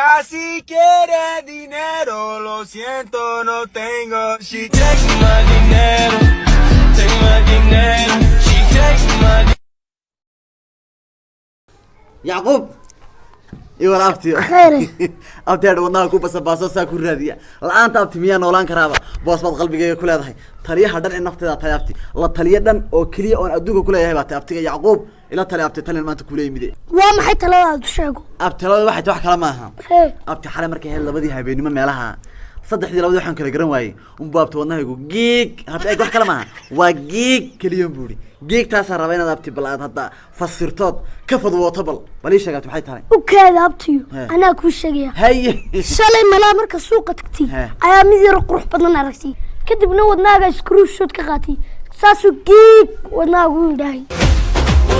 Si quiere dinero, lo siento, no tengo. She take my dinero, take my dinero. She take my Yacquub iyo war, abti. Khayre. Abti, hadha wadnaha ku basabaaso, saa ku raadiya la-aanta. Abti, miyaa noolaan karaaba? Boos baad qalbigayga ku leedahay. Taliyaha dhan ee nafteeda tahay, abti. La taliyo dhan oo keliya oon adduunka kuleeyahay baa tahay, abtiga Yacquub. Ila tali, abti, talin maanta kula yimide. Waa maxay taladaadu? Sheego. Abti, talada waxay tahay wax kale maaha. Hee. Abti, xalay markay ahayd 2dii habeenimo, meelaha 3dii, 2dii, waxaan kala garan waayey unbu, abti, wadnahaygu giig. Hadda eeg, wax kale maaha, waa giig keliyan buu ihi. Giigtaasaa raba inaad, abti, bal aad hadda fasirtood ka fadwooto. Bal ii sheeg, abti, maxay tahay? U kaada, abtiyo. Hee. Anaa kuu sheegaya. Haye. Shalay malaa marka suuqa tagtay Hee. ayaa mid yaro qurux badan aragtay, kadibna wadnaaga screenshot ka qaatay, saasuu giig wadnaagu u yidhaahay.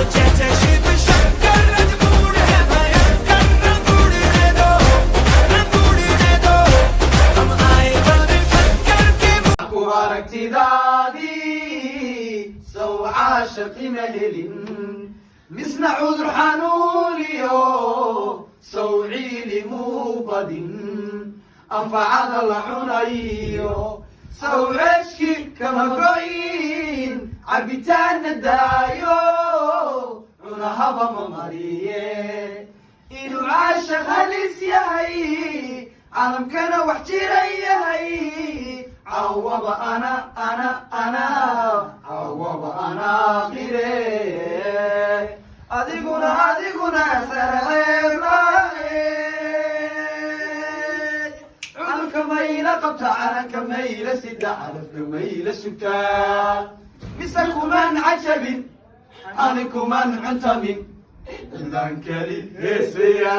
Shiv Shankar रंगूर है भयंकर, रंगूर रे दो, रंगूर रे दो, हम आए बंद करके। Ku aragtidaadii sow caashaqi ma helin, misna cudur xanuuniyo sow ciilimuu badin, anfacada la cunayo sow ceeshki kama go'in, cabitaanna daayo, cunahaba ma mariye, inuu caashaq halis yahay, caalamkana wax jira yahay. Cawaba ana ana ana cawaba anaa qire, adiguna adiguna sarceeblae, cudurka mayla qabta, calanka mayla sida, calafka mayla sugtaa, mise kuman cajabin, ani kuman cuntamin, cidaan kali heesaya.